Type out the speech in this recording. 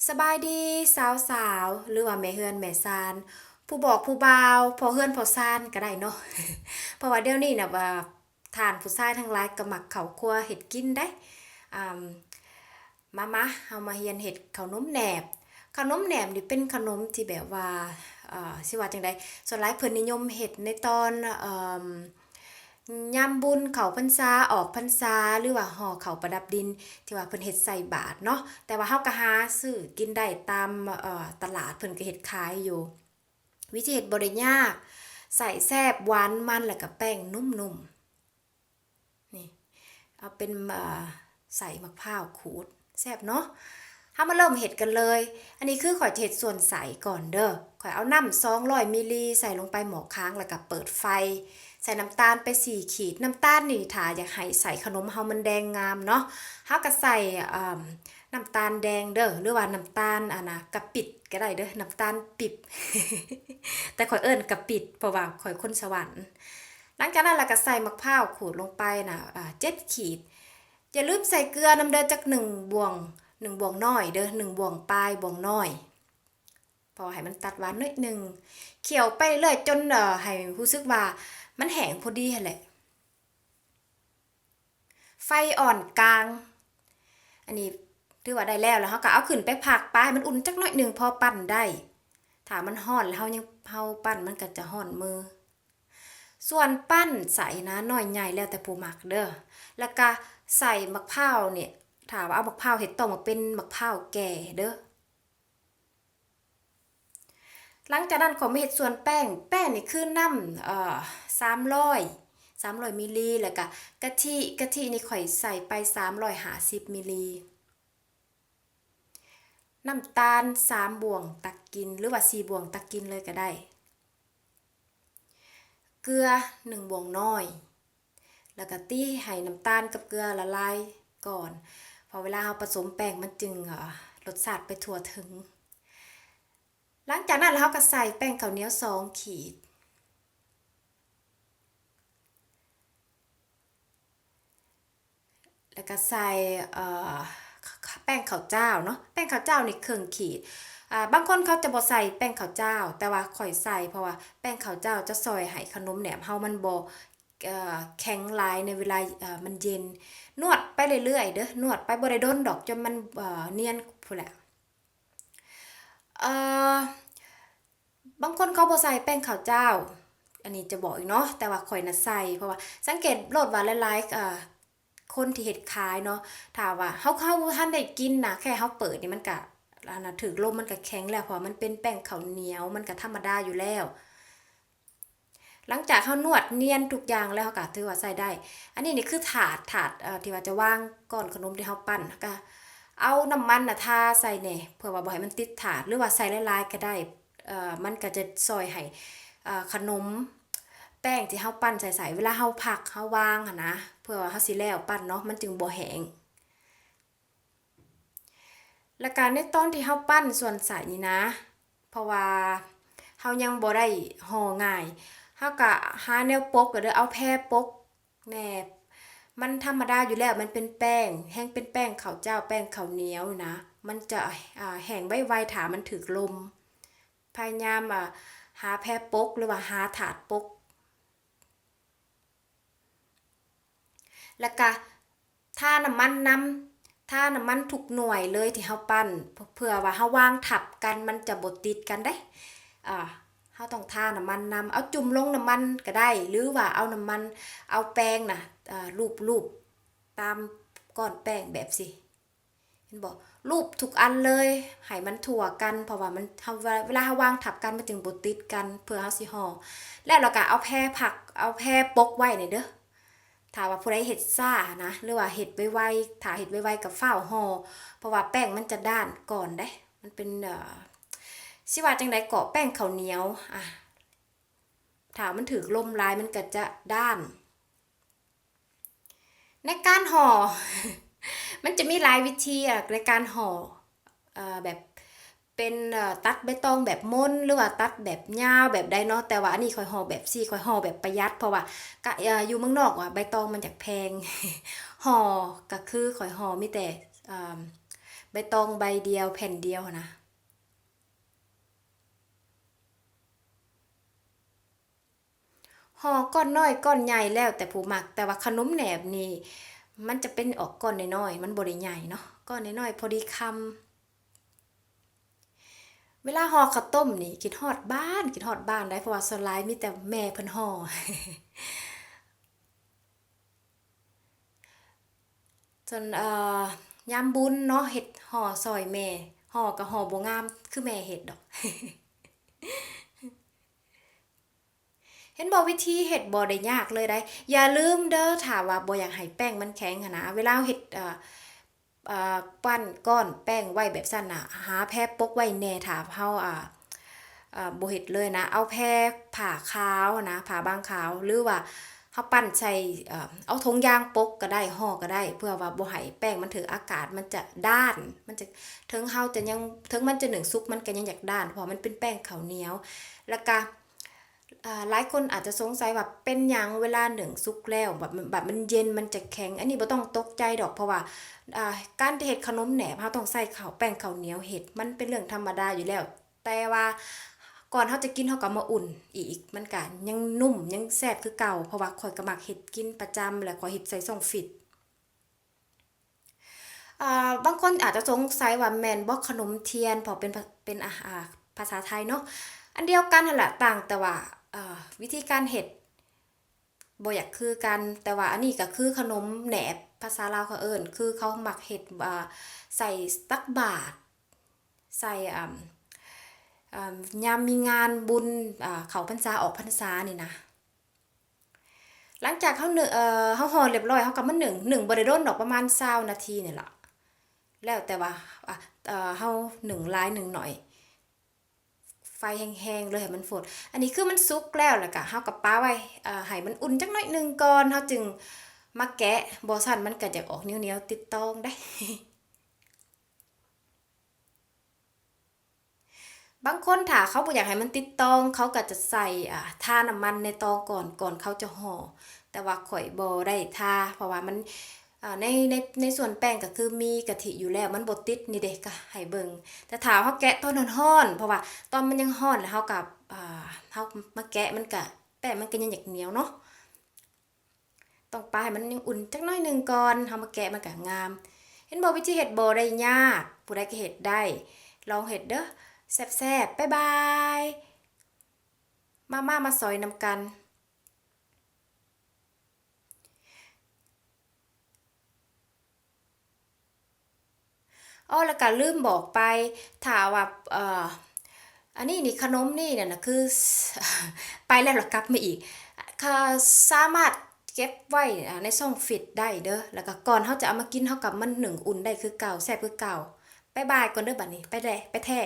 ສະບາຍດີສາວໆ ຫຼືວ່າແມ່ເຮືອນແມ່ຊານ ຜູ້ບອກຜູ້ບ່າວ ພໍ່ເຮືອນພໍ່ຊານກໍໄດ້ເນາະ ເພາະວ່າດຽວນີ້ນະວ່າທ່ານຜູ້ຊາຍທັງຫຼາຍກໍມັກເຂົ້າຄົວເຮັດກິນໄດ໋. ອາ ມາ ມາ ເຮົາມາຮຽນເຮັດເຂົ້າໜົມແໜບ. ເຂົ້າໜົມແໜບນີ້ເປັນຂະໜົມທີ່ແບບວ່າ ເອີ ຊິວ່າຈັ່ງໃດ ສ່ວນຫຼາຍເພິ່ນນິຍົມເຮັດໃນຕອນ ເອີ ຍາມບຸນເຂົ້າພັນສາ ອອກພັນສາ ຫຼືວ່າຫໍ່ເຂົ້າປະດັບດິນ ທີ່ວ່າເພິ່ນເຮັດໃສ່ບາດເນາະ. ແຕ່ວ່າເຮົາກໍຫາຊື້ກິນໄດ້ຕາມ ເອີ ຕະຫຼາດ ເພິ່ນກໍເຮັດຂາຍຢູ່. ວິທີເຮັດບໍ່ໄດ້ຍາກ ໃສ່ແຊບ ຫວານມັນ ແລ້ວກໍແປ້ງນຸ້ມໆ. ນີ້ ເອົາເປັນ ເອີ ໃສ່ໝາກພ້າວຂູດ ແຊບເນາະ. ເຮົາມາເລີ່ມເຮັດກັນເລີຍ. ອັນນີ້ຄືຂ້ອຍຈະເຮັດສ່ວນໃສກ່ອນເດີ. ຂ້ອຍເອົານ້ຳສອງຮ້ອຍມິລລີ ໃສ່ລົງໄປໝໍ້ຄາງ ແລ້ວກໍເປີດໄຟ. ໃສ່ນ້ຳຕານໄປສີ່ຂີດ. ນ້ຳຕານນີ້ຖ້າຢາກໃຫ້ໃສ່ຂະໜົມເຮົາມັນແດງງາມເນາະ ເຮົາກໍໃສ່ ເອີ ນ້ຳຕານແດງເດີ ຫຼືວ່ານ້ຳຕານ ອັນນະ ກະປິດກໍໄດ້ເດີ ນ້ຳຕານປິບ ແຕ່ຂ້ອຍເອີ້ນກະປິດ ເພາະວ່າຂ້ອຍຄົນສະຫວັນ. ຫຼັງຈາກນັ້ນລະກະໃສ່ໝາກພ້າວຂູດລົງໄປນະ ອາ ເຈັດຂີດ. ຢ່າລືມໃສ່ເກືອນຳເດີ ຈັກໜຶ່ງບ່ວງ ໜຶ່ງບ່ວງນ້ອຍເດີ ໜຶ່ງບ່ວງປາຍ ບ່ວງນ້ອຍ ເພາະວ່າໃຫ້ມັນຕັດຫວານໜ້ອຍໜຶ່ງ. ຂ້ຽວໄປເລື້ອຍຈົນ ເອີ ໃຫ້ຮູ້ສຶກວ່າມັນແຫ້ງພໍດີຫັ້ນແຫຼະ. ໄຟອ່ອນກາງ. ອັນນີ້ຖືວ່າໄດ້ແລ້ວ ແລ້ວເຮົາກໍເອົາຂຶ້ນໄປພັກ ປະໃຫ້ມັນອຸ່ນຈັກໜ້ອຍໜຶ່ງ ພໍປັ້ນໄດ້. ຖ້າມັນຮ້ອນແລ້ວເຮົາຍັງ ເຮົາປັ້ນມັນກໍຈະຮ້ອນມື. ສ່ວນປັ້ນໃສ່ນະ ນ້ອຍໃຫຍ່ແລ້ວແຕ່ຜູ້ມັກເດີ. ແລ້ວກະໃສ່ໝາກພ້າວນີ້ ຖ້າວ່າເອົາໝາກພ້າວເຮັດ ຕ້ອງມາເປັນໝາກພ້າວແກ່ເດີ. ຫຼັງຈາກນັ້ນຂ້ອຍມາເຮັດສ່ວນແປ້ງ. ແປ້ງນີ້ຄືນ້ຳ ເອີ ສາມຮ້ອຍ ສາມຮ້ອຍມິລລີ ແລ້ວກະກະທິ ກະທິນີ້ຂ້ອຍໃສ່ໄປສາມຮ້ອຍຫ້າສິບມິລລີ. ນ້ຳຕານສາມບ່ວງຕັກກິນ ຫຼືວ່າສີ່ບ່ວງຕັກກິນເລີຍກໍໄດ້. ເກືອໜຶ່ງບ່ວງນ້ອຍ ແລ້ວກໍຕີໃຫ້ນ້ຳຕານກັບເກືອລະລາຍກ່ອນ ເພາະເວລາເຮົາປະສົມແປ້ງມັນຈຶ່ງ ເອີ ລົດຊາດໄປທົ່ວເຖິງ. ຫຼັງຈາກນັ້ນເຮົາກໍໃສ່ແປ້ງເຂົ້າໜຽວສອງຂີດ. ແລ້ວກໍໃສ່ ເອີ ແປ້ງເຂົ້າຈ້າວເນາະ ແປ້ງເຂົ້າຈ້າວນີ້ເຄິ່ງຂີດ. ອາ ບາງຄົນເຂົາຈະບໍ່ໃສ່ແປ້ງເຂົ້າຈ້າວ ແຕ່ວ່າຂ້ອຍໃສ່ ເພາະວ່າແປ້ງເຂົ້າຈ້າວຈະຊ່ອຍໃຫ້ຂະໜົມແໜບເຮົາມັນບໍ່ ເອີ ແຂງຫຼາຍໃນເວລາ ເອີ ມັນເຢັນ. ນວດໄປເລື້ອຍໆເດີ ນວດໄປ ບໍ່ໄດ້ດົນດອກ ຈົນມັນ ເອີ ນຽນພຸ້ນແຫຼະ. ເອີ ບາງຄົນເຂົາບໍ່ໃສ່ແປ້ງເຂົ້າຈ້າວ ອັນນີ້ຈະບອກອີກເນາະ ແຕ່ວ່າຂ້ອຍນະໃສ່ ເພາະວ່າສັງເກດໂລດວ່າຫຼາຍໆ ເອີ ຄົນທີ່ເຮັດຂາຍເນາະ ຖ້າວ່າເຮົາ ເຮົາບໍ່ທັນໄດ້ກິນນະ ແຄ່ເຮົາເປີດນີ້ມັນກະ ອັນນະ ຖືກລົມມັນກະແຂງແລ້ວ ເພາະວ່າມັນເປັນແປ້ງເຂົ້າໜຽວ ມັນກະທຳມະດາຢູ່ແລ້ວ. ຫຼັງຈາກເຮົານວດນຽນທຸກຢ່າງແລ້ວ ເຮົາກໍຖືວ່າໃຊ້ໄດ້. ອັນນີ້ນີ້ຄືຖາດ ຖາດ ເອີ ທີ່ວ່າຈະວາງກ້ອນຂະໜົມທີ່ເຮົາປັ້ນ ກໍເອົານ້ຳມັນນະທາໃສ່ແດ່ ເພື່ອວ່າບໍ່ໃຫ້ມັນຕິດຖາດ ຫຼືວ່າໃສ່ຫຼາຍໆກໍໄດ້. ເອີ ມັນກໍຈະຊ່ອຍໃຫ້ ເອີ ຂະໜົມແປ້ງທີ່ເຮົາປັ້ນໃສ່ໆ ເວລາເຮົາພັກ ເຮົາວາງຫັ້ນນະ ເພື່ອວ່າເຮົາຊິແລ້ວປັ້ນເນາະ ມັນຈຶ່ງບໍ່ແຫ້ງ. ແລ້ວກະໃນຕອນທີ່ເຮົາປັ້ນສ່ວນໃສນີ້ນະ ເພາະວ່າເຮົາຍັງບໍ່ໄດ້ຫໍ່ງ່າຍ ເຮົາກະຫາແນວປົກເດີ ເອົາແພປົກແດ່. ມັນທຳມະດາຢູ່ແລ້ວ ມັນເປັນແປ້ງ ແຮ່ງເປັນແປ້ງເຂົ້າຈ້າວ ແປ້ງເຂົ້າໜຽວນະ ມັນຈະ ອາ ແຫ້ງໄວໆ ຖ້າມັນຖືກລົມ. ພະຍາຍາມ ອາ ຫາແພປົກ ຫຼືວ່າຫາຖາດປົກ. ແລ້ວກະທານ້ຳມັນນຳ ທານ້ຳມັນທຸກໜ່ວຍເລີຍທີ່ເຮົາປັ້ນ ເພື່ອວ່າເຮົາວາງທັບກັນ ມັນຈະບໍ່ຕິດກັນເດ້. ອາ ເຮົາຕ້ອງທານ້ຳມັນນຳ ເອົາຈຸ່ມລົງນ້ຳມັນກໍໄດ້ ຫຼືວ່າເອົານ້ຳມັນ ເອົາແປ້ງນະ ອາ ລູບໆຕາມກ້ອນແປ້ງແບບຊີ້. ເຫັນບໍ່? ລູບທຸກອັນເລີຍ ໃຫ້ມັນທົ່ວກັນ ເພາະວ່າມັນ ເຮົາ ເວລາເຮົາວາງທັບກັນ ມັນຈຶ່ງບໍ່ຕິດກັນ ເພື່ອເຮົາຊິຫໍ່. ແລ້ວເຮົາກໍເອົາແພພັກ ເອົາແພປົກໄວ້ນີ້ເດີ. ຖ້າວ່າຜູ້ໃດເຮັດຊ້ານະ ຫຼືວ່າເຮັດໄວໆ ຖ້າເຮັດໄວໆກໍຟ້າວຫໍ່ ເພາະວ່າແປ້ງມັນຈະດ້ານກ່ອນເດ້. ມັນເປັນ ເອີ ຊິວ່າຈັ່ງໃດເກາະ ແປ້ງເຂົ້າໜຽວ ອາ ຖ້າມັນຖືກລົມຫຼາຍ ມັນກໍຈະດ້ານ. ໃນການຫໍ່ ມັນຈະມີຫຼາຍວິທີ ອາ ໃນການຫໍ່ ເອີ ແບບເປັນ ເອີ ຕັດໃບຕອງແບບມົນ ຫຼືວ່າຕັດແບບຍາວແບບໃດເນາະ ແຕ່ວ່າອັນນີ້ຂ້ອຍຫໍ່ແບບຊີ້ ຂ້ອຍຫໍ່ແບບປະຢັດ ເພາະວ່າກະ ເອີ ຢູ່ເມືອງນອກວ່າໃບຕອງມັນຢາກແພງ ຫໍ່ກໍຄືຂ້ອຍຫໍ່ມີແຕ່ ເອີ ໃບຕອງໃບດຽວ ແຜ່ນດຽວຫັ້ນນະ. ຫໍ່ກ້ອນນ້ອຍກ້ອນໃຫຍ່ແລ້ວແຕ່ຜູ້ມັກ, ແຕ່ວ່າຂະໜົມແໜບນີ້ ມັນຈະເປັນອອກກ້ອນນ້ອຍໆ ມັນບໍ່ໄດ້ໃຫຍ່ເນາະ, ກ້ອນນ້ອຍໆ ພໍດີຄຳ. ເວລາຫໍ່ເຂົ້າຕົ້ມນີ້ ຄິດຮອດບ້ານ, ຄິດຮອດບ້ານໄດ໋, ເພາະວ່າສ່ວນຫຼາຍມີແຕ່ແມ່ເພິ່ນຫໍ່. ສ່ວນ ເອີ ຍາມບຸນເນາະ ເຮັດຫໍ່ຊ່ອຍແມ່, ຫໍ່ກໍຫໍ່ບໍ່ງາມຄືແມ່ເຮັດດອກ. ເຫັນບໍ່ ວິທີເຮັດບໍ່ໄດ້ຍາກເລີຍໃດ໋. ຢ່າລືມເດີ ຖ້າວ່າບໍ່ຢາກໃຫ້ແປ້ງມັນແຂງຫັ້ນນະ ເວລາເຮົາເຮັດ ເອີ ເອີ ປັ້ນກ້ອນແປ້ງໄວ້ແບບຊັ້ນນະ ຫາແພປົກໄວ້ແດ່. ຖ້າເຮົາ ອາ ອາ ບໍ່ເຮັດເລີຍນະ ເອົາແພຜ້າຂາວນະ ຜ້າບາງຂາວ ຫຼືວ່າເຮົາປັ້ນໃສ່ ເອີ ເອົາຖົງຢາງປົກກໍໄດ້ ຫໍ່ກໍໄດ້ ເພື່ອວ່າບໍ່ໃຫ້ແປ້ງມັນຖືກອາກາດ ມັນຈະດ້ານ ມັນຈະ ເຖິງເຮົາຈະຍັງ ເຖິງມັນຈະໜຶ້ງສຸກ ມັນກໍຍັງຢາກດ້ານ ເພາະວ່າມັນເປັນແປ້ງເຂົ້າໜຽວ. ແລ້ວກະ ອາ ຫຼາຍຄົນອາດຈະສົງໄສວ່າເປັນຫຍັງເວລາໜຶ້ງສຸກແລ້ວ ແບບ ແບບມັນເຢັນ ມັນຈະແຂງ. ອັນນີ້ບໍ່ຕ້ອງຕົກໃຈດອກ ເພາະວ່າ ອາ ການທີ່ເຮັດຂະໜົມແໜບ ເຮົາຕ້ອງໃຊ້ເຂົ້າ ແປ້ງເຂົ້າໜຽວເຮັດ ມັນເປັນເລື່ອງທຳມະດາຢູ່ແລ້ວ. ແຕ່ວ່າກ່ອນເຮົາຈະກິນ ເຮົາກໍເອົາມາອຸ່ນອີກ ມັນກະຍັງນຸ້ມ ຍັງແຊບຄືເກົ່າ ເພາະວ່າຂ້ອຍກໍມັກເຮັດກິນປະຈຳ ແລະ ຂ້ອຍເຮັດໃສ່ຊ່ອງຟຣີດ. ອາ ບາງຄົນອາດຈະສົງໄສວ່າແມ່ນບໍ່ຂະໜົມທຽນ ເພາະເປັນ ເປັນອາ ອາ ພາສາໄທເນາະ ອັນດຽວກັນຫັ້ນລະ ຕ່າງແຕ່ວ່າ ເອີ ວິທີການເຮັດບໍ່ຢາກຄືກັນ. ແຕ່ວ່າອັນນີ້ກໍຄືຂະໜົມແໜບ ພາສາລາວເຂົາເອີ້ນ ຄືເຂົາມັກເຮັດ ອາ ໃສ່ຕັກບາດ ໃສ່ ອາ ອາ ຍາມມີງານບຸນ ອາ ເຂົ້າພັນສາອອກພັນສານີ້ນະ. ຫຼັງຈາກເຮົາໜຶ້ງ ເອີ ເຮົາຫໍ່ລຽບຮ້ອຍ ເຮົາກໍມາໜຶ້ງ ໜຶ້ງບໍ່ໄດ້ດົນດອກ ປະມານຊາວນາທີນີ້ລະ ແລ້ວແຕ່ວ່າ ອາ ເຮົາໜຶ້ງຫຼາຍໜຶ້ງໜ້ອຍ ໄຟແຮງໆເລີຍໃຫ້ມັນຟົດ. ອັນນີ້ຄືມັນສຸກແລ້ວ ແລ້ວກະເຮົາກໍປະໄວ້ ເອີ ໃຫ້ມັນອຸ່ນຈັກໜ້ອຍໜຶ່ງກ່ອນ ເຮົາຈຶ່ງມາແກະ ບໍ່ຊັ້ນມັນກໍຈະອອກໜຽວໆຕິດຕອງໄດ໋. ບາງຄົນຖ້າເຂົາບໍ່ຢາກໃຫ້ມັນຕິດຕອງ ເຂົາກໍຈະໃສ່ ອາ ທານ້ຳມັນໃນຕອງກ່ອນ ກ່ອນເຂົາຈະຫໍ່ ແຕ່ວ່າຂ້ອຍບໍ່ໄດ້ທາ ເພາະວ່າມັນ ອາ ໃນ ໃນ ໃນສ່ວນແປ້ງກໍຄືມີກະທິຢູ່ແລ້ວ ມັນບໍ່ຕິດ ນີ້ເດ້ ກໍໃຫ້ເບິ່ງ. ແຕ່ຖ້າເຮົາແກະຕອນຮ້ອນໆ ເພາະວ່າຕອນມັນຍັງຮ້ອນ ແລ້ວເຮົາກໍ ອາ ເຮົາມາແກະ ມັນກໍ ແປ້ງມັນກໍຍັງຢາກໜຽວເນາະ. ຕ້ອງປະໃຫ້ມັນຍັງອຸ່ນຈັກໜ້ອຍໜຶ່ງກ່ອນ ເຮົາມາແກະມັນກະງາມ. ເຫັນບໍ່ ວິທີເຮັດບໍ່ໄດ້ຍາກ ຜູ້ໃດກໍເຮັດໄດ້ ລອງເຮັດເດີ ແຊບໆ. ບາຍບາຍ ມາ ມາ ມາສອຍນຳກັນ. ອໍ ແລ້ວກະລືມບອກໄປ ຖ້າວ່າ ເອີ ອັນນີ້ນີ້ ຂະໜົມນີ້ນັ້ນນະ ຄື ໄປແລ້ວລະກັບມາອີກ ກະສາມາດເກັບໄວ້ ອາ ໃນຊ່ອງຟຣີດໄດ້ເດີ ແລ້ວກະກ່ອນເຮົາຈະເອົາມາກິນ ເຮົາກະມາໜຶ້ງອຸ່ນໄດ້ຄືເກົ່າ ແຊບຄືເກົ່າ. ບາຍບາຍກ່ອນເດີ ບາດນີ້ ໄປແລ້ວ ໄປແທ້.